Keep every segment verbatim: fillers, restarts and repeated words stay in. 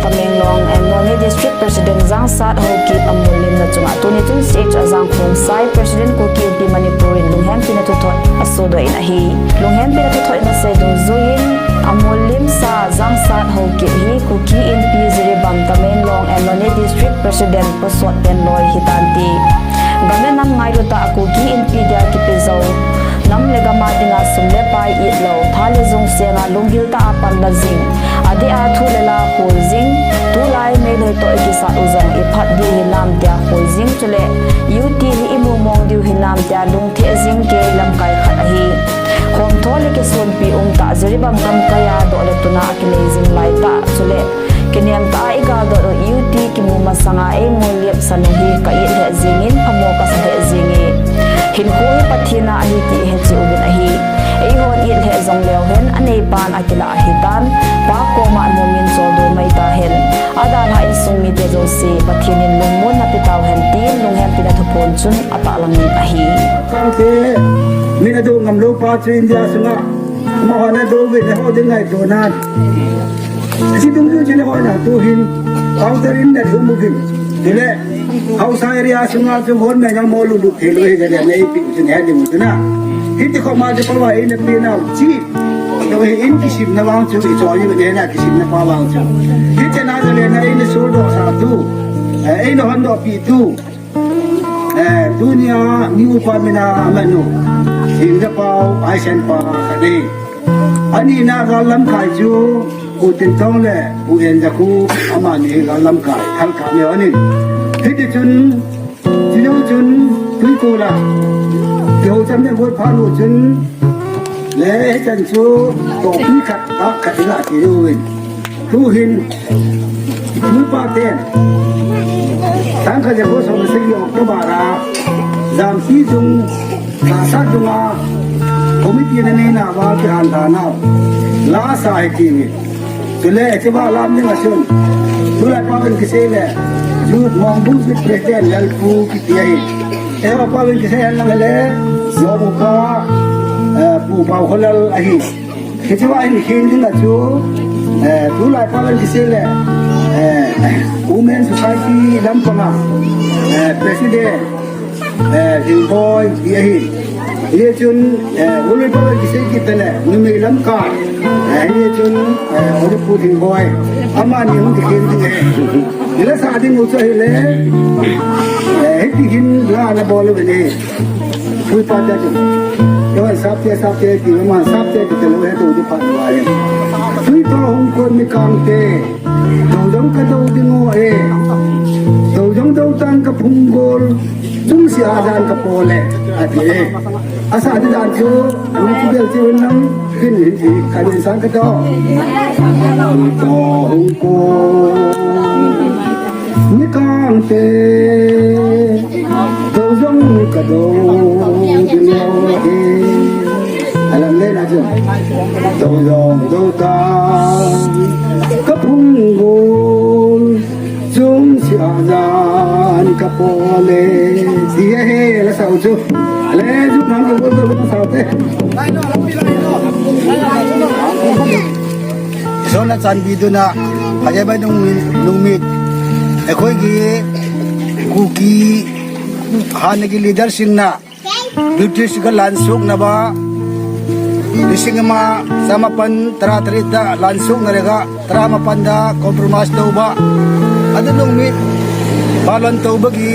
Tamenglong and Noney District President Jangsat Haokip amollimna chunga tuni chun C H Ajang Khongsai, President Kuki Inpi Manipur in lunghempina thuthot asodoh in ahi. Lunghempina thuthot in asei dungjuiyin, amollimsa Jangsat Haokip hi Kuki Inpi Jiribam Tamenglong and Noney District President posot pen loi hitan ti. Gam le nam ngailutah a Kuki Inpi dia kipe jou, nam le gam a dinga sum le pai itlou, tha le jung senga lunggil tah a panla jing, adeh a thu le la khol jing, tulai Meitei toh ikisat u jong iphat diu hinam tia khol jing, chule U T hi imu mong diu hinam tia lungthim jing kei lamkai khat ahi. Khomtho le kisonpi umtah Jiribam gamkai a doh le tun a kinei jing laitah, chule kinem tah a igaldoh u U T kimu masanga eimolliap san u hi ka it lheh jengin phamo kasa lheh jenge. Hinkho hi Pathen a ahi ti hechen uvin ahi. Eihon it lheh jongleu hen, aneipan akilah ahitan, Pa koma mumin choldo mai tahen. Adalhah insung mite jouse Pathen in lungmonna pe tauhen tin lunghempina thuphon chun atahlang in ahi. Kangte, min ado ngamlou pa chu India sunga amahon ado uvin, eiho ding ngaito nan. Hiche dungjuiyin eiho na tuhin counter in na thum uvin. Chule haosa area sunga chu hon me na mo lu lu thei lou hi le le nei pi chu ne ding u chu na. Hiti kho ma chu pa va in pe nau chi. Tua hi in kisimna vang chu ichoi ni ne na kisimna pa vang chu. Hiche na le na in soldoh sa tu, eh, in hondoh pi tu. Eh, tunia mi upa mina amanu, Hingjapau Aisenpa khat ahi. Anina gal lamkai chu Pu Tintong le Pu Enjakhu, amani hi gal lamkai, Thalkam leu ahin. Hiti chun, chujou chun, Tuikul a kihou cham le bol phat u chun, le hichan chu topi khat, khat ila ti uvin. Tuhin, nupa ten, tangkhat jako som le sagi October a, Jampi dung, Lhasa dunga, committee na neina va kihan tha nau, la sa hi ti ni. Chule, hiche va lam ding a chun, tulai pa ven kisei le, Youth Mongbung Youth President Lalpu kiti ahi. Eiho pa ven kisei hen lang le, Yomu pa, eh, Pu Paukholal ahi. Hiche va hin khen ding a chu, eh, tulai pa ven kisei le, eh, Women Society lampanga, eh, President, eh, Hingboi ti ahi. Hichun, eh, Women Power kisei kit le, numei lamkai. Eh, hichun, eh, Honorable Hingboi. Amani hung kikhen ding ahi. Ila sa ding u chu ahile, eh, hiti hin la na bol uvin ahi. Tui pa te chu. Yo, sap te, sap te, ti ma, sap te, ti te lo he tu di pa lo ahi. Tui to hung kon mi kang te. Dou dou ka dou ding o e. Dou dou dou tang ka phung gol. Chung si a jan ka pole. Ati e. Asa di dan chu. Ani chu bel chu nang. Kin hin ti ka din sang ka do. Tui to hung kon. Ni kang te, dou jong ka dou ding lo he. Alam le na jong. Dou jong dou ta, ka phung gol, chung si a jan ka pole. Ti he la sau chu. Ale ju nang ka gol dou sa te. ꯏꯁꯣꯔꯅ ꯆꯥꯟꯕꯤꯗꯨꯅ ꯐꯖꯕ ꯅꯨꯃꯤꯠ, ꯅꯨꯃꯤꯠ ꯑꯩꯈꯣꯏꯒꯤ ꯀꯨꯀꯤ ꯍꯥꯟꯅꯒꯤ ꯂꯤꯗꯔꯁꯤꯡꯅ ꯕ꯭ꯔꯤꯇꯤꯁꯀ ꯂꯥꯟ ꯁꯣꯛꯅꯕ ꯂꯤꯁꯤꯡ ꯑꯃ ꯆꯃꯥꯄꯟ ꯇꯔꯥꯇꯔꯦꯠꯇ ꯂꯥꯟ ꯁꯣꯛꯅꯔꯒ ꯇꯔꯥꯃꯥꯄꯟꯗ ꯀꯣꯝꯄ꯭ꯔꯣꯃꯥꯏꯁ ꯇꯧꯕ ꯑꯗꯨ ꯅꯨꯃꯤꯠ ꯄꯥꯂꯟ ꯇꯧꯕꯒꯤ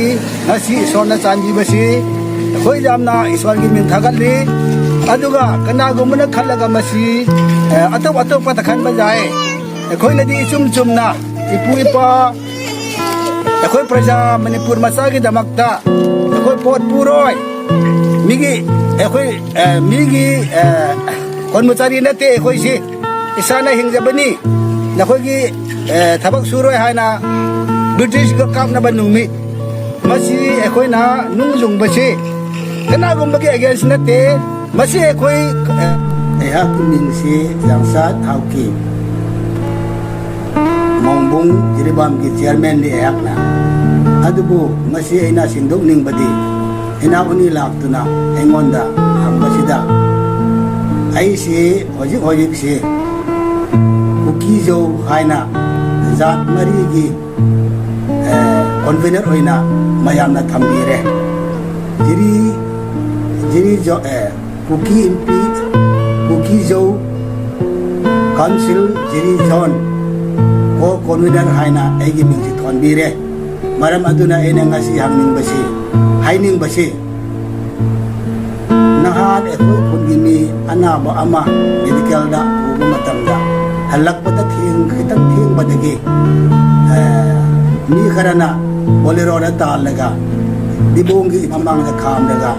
ꯉꯁꯤ ꯏꯁꯣꯔꯅ ꯆꯥꯟꯕꯤꯕꯁꯤ ꯑꯩꯈꯣꯏ ꯌꯥꯝꯅ ꯏꯁꯣꯔꯒꯤ ꯃꯤꯡ ꯊꯥꯒꯠꯂꯤ꯫ ꯑꯗꯨꯒ ꯀꯅꯥꯒꯨꯝꯕꯅ ꯈꯜꯂꯒ ꯃꯁꯤ, ꯑꯦ, ꯑꯇꯣꯞ ꯑꯇꯣꯞꯄꯗ ꯈꯟꯕ ꯌꯥꯏ꯫ ꯑꯩꯈꯣꯏꯅꯗꯤ ꯏꯆꯨꯝ ꯆꯨꯝꯅ ꯏꯄꯨ ꯏꯄꯥ, ꯑꯩꯈꯣꯏ ꯄ꯭ꯔꯖꯥ ꯃꯅꯤꯄꯨꯔ ꯃꯆꯥꯒꯤꯗꯃꯛꯇ ꯑꯩꯈꯣꯏ ꯄꯣꯠ ꯄꯨꯔꯣꯏ꯫ ꯃꯤꯒꯤ, ꯑꯩꯈꯣꯏ, ꯑꯦ, ꯃꯤꯒꯤ, ꯑꯦ, ꯀꯣꯔꯃꯆꯥꯔꯤ ꯅꯠꯇꯦ ꯑꯩꯈꯣꯏꯁꯤ꯫ ꯏꯁꯥꯅ ꯍꯤꯡꯖꯕꯅꯤ꯫ ꯅꯈꯣꯏꯒꯤ, ꯑꯦ, ꯊꯕꯛ ꯁꯨꯔꯣꯏ ꯍꯥꯏꯅ ꯕ꯭ꯔꯤꯇꯤꯁꯀ ꯀꯥꯞꯅꯕ ꯅꯨꯃꯤꯠ꯫ ꯃꯁꯤ ꯑꯩꯈꯣꯏꯅ ꯅꯨꯡ ꯂꯨꯡꯕꯁꯤ ꯀꯅꯥꯒꯨꯝꯕꯒꯤ against ꯅꯠꯇꯦ꯫ ꯃꯁꯤ ꯑꯩꯈꯣꯏ, ꯑꯦ, ꯑꯩꯍꯥꯛꯀꯤ ꯃꯤꯡꯁꯤ ꯖꯥꯡꯁꯥꯠ ꯍꯥꯎꯀꯤ, ꯃꯣꯡꯕꯨꯡ ꯖꯤꯔꯤꯕꯥꯝꯒꯤ chairman ꯅꯤ ꯑꯩꯍꯥꯛꯅ꯫ ꯑꯗꯨꯕꯨ ꯉꯁꯤ ꯑꯩꯅ ꯁꯤꯟꯗꯣꯛꯅꯤꯡꯕꯗꯤ, ꯏꯅꯥꯎ ꯑꯅꯤ ꯂꯥꯛꯇꯨꯅ ꯑꯩꯉꯣꯟꯗ ꯍꯪꯕꯁꯤꯗ, ꯑꯩꯁꯤ ꯍꯧꯖꯤꯛ ꯍꯧꯖꯤꯛꯁꯤ ꯀꯨꯀꯤꯖꯧ ꯍꯥꯏꯅ ꯖꯥꯠ ꯃꯔꯤꯒꯤ, ꯑꯦ, convener ꯑꯣꯏꯅ ꯃꯌꯥꯝꯅ ꯊꯝꯕꯤꯔꯦ꯫ ꯖꯤꯔꯤ, ꯖꯤꯔꯤ ꯖꯣ-, ꯑꯦ, ꯀꯨꯀꯤ ꯏꯝꯄꯤ, ꯀꯨꯀꯤ ꯖꯧ council ꯖꯤꯔꯤ zone co-convener ꯍꯥꯏꯅ ꯑꯩꯒꯤ ꯃꯤꯡꯁꯤ ꯊꯣꯟꯕꯤꯔꯦ꯫ ꯃꯔꯝ ꯑꯗꯨꯅ ꯑꯩꯅ ꯉꯁꯤ ꯍꯪꯅꯤꯡꯕꯁꯤ, ꯍꯥꯏꯅꯤꯡꯕꯁꯤ, ꯅꯍꯥꯟ ꯑꯩꯈꯣꯏ ꯈꯨꯟꯒꯤ ꯃꯤ ꯑꯅꯥꯕ ꯑꯃ medicalꯗ ꯄꯨꯕ ꯃꯇꯝꯗ ꯍꯜꯂꯛꯄꯗ ꯊꯦꯡ-, ꯈꯤꯇꯪ ꯊꯦꯡꯕꯗꯒꯤ, ꯑꯦ, ꯃꯤ ꯈꯔꯅ Boleroꯗ ꯇꯥꯜꯂꯒ ꯗꯤꯕꯣꯡꯒꯤ ꯃꯃꯥꯡꯗ ꯈꯥꯝꯂꯒ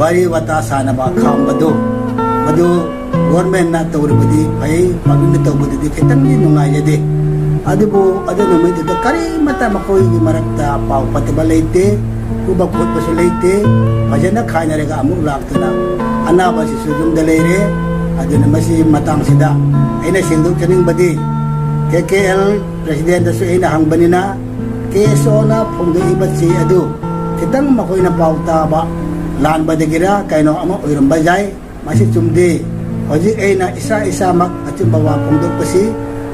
ꯋꯥꯔꯤ ꯋꯥꯇꯥ ꯁꯥꯟꯅꯕ ꯈꯥꯝꯕꯗꯨ, ꯃꯗꯨ governmentꯅ ꯇꯧꯔꯕꯗꯤ ꯐꯩ, publicꯅ ꯇꯧꯕꯗꯨꯗꯤ ꯈꯤꯇꯪꯗꯤ ꯅꯨꯡꯉꯥꯏꯖꯗꯦ꯫ ꯑꯗꯨꯕꯨ ꯑꯗꯨ ꯅꯨꯃꯤꯠꯇꯨꯗ ꯀꯔꯤꯃꯠꯇ ꯃꯈꯣꯏꯒꯤ ꯃꯔꯛꯇ ꯄꯥꯎ ꯐꯠꯇꯕ ꯂꯩꯇꯦ, ꯐꯨꯕ ꯈꯣꯠꯄꯁꯨ ꯂꯩꯇꯦ, ꯐꯖꯅ ꯈꯥꯏꯅꯔꯒ ꯑꯃꯨꯛ ꯂꯥꯛꯇꯨꯅ ꯑꯅꯥꯕꯁꯤꯁꯨ ꯌꯨꯝꯗ ꯂꯩꯔꯦ꯫ ꯑꯗꯨꯅ ꯃꯁꯤ ꯃꯇꯥꯡꯁꯤꯗ ꯑꯩꯅ ꯁꯦꯡꯗꯣꯛꯆꯅꯤꯡꯕꯗꯤ, KKL presidentꯇꯁꯨ ꯑꯩꯅ ꯍꯪꯕꯅꯤꯅ, KSOꯅ ꯐꯣꯡꯗꯣꯛꯏꯕ ꯆꯦ ꯑꯗꯨ ꯈꯤꯇꯪ ꯃꯈꯣꯏꯅ ꯄꯥꯎ ꯇꯥꯕ ꯂꯥꯟꯕꯗꯒꯤꯔ ꯀꯩꯅꯣ ꯑꯃ ꯑꯣꯏꯔꯝꯕ ꯌꯥꯏ꯫ ꯃꯁꯤ ꯆꯨꯝꯗꯦ꯫ ꯍꯧꯖꯤꯛ ꯑꯩꯅ ꯏꯁꯥ ꯏꯁꯥꯃꯛ ꯑꯆꯨꯝꯕ ꯋꯥ ꯐꯣꯡꯗꯣꯛꯄꯁꯤ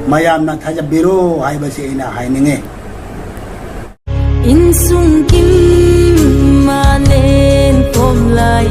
ꯃꯌꯥꯝꯅ ꯊꯥꯖꯕꯤꯔꯣ ꯍꯥꯏꯕꯁꯤ ꯑꯩꯅ ꯍꯥꯏꯅꯤꯡꯉꯤ꯫ Insung kim malen pom lai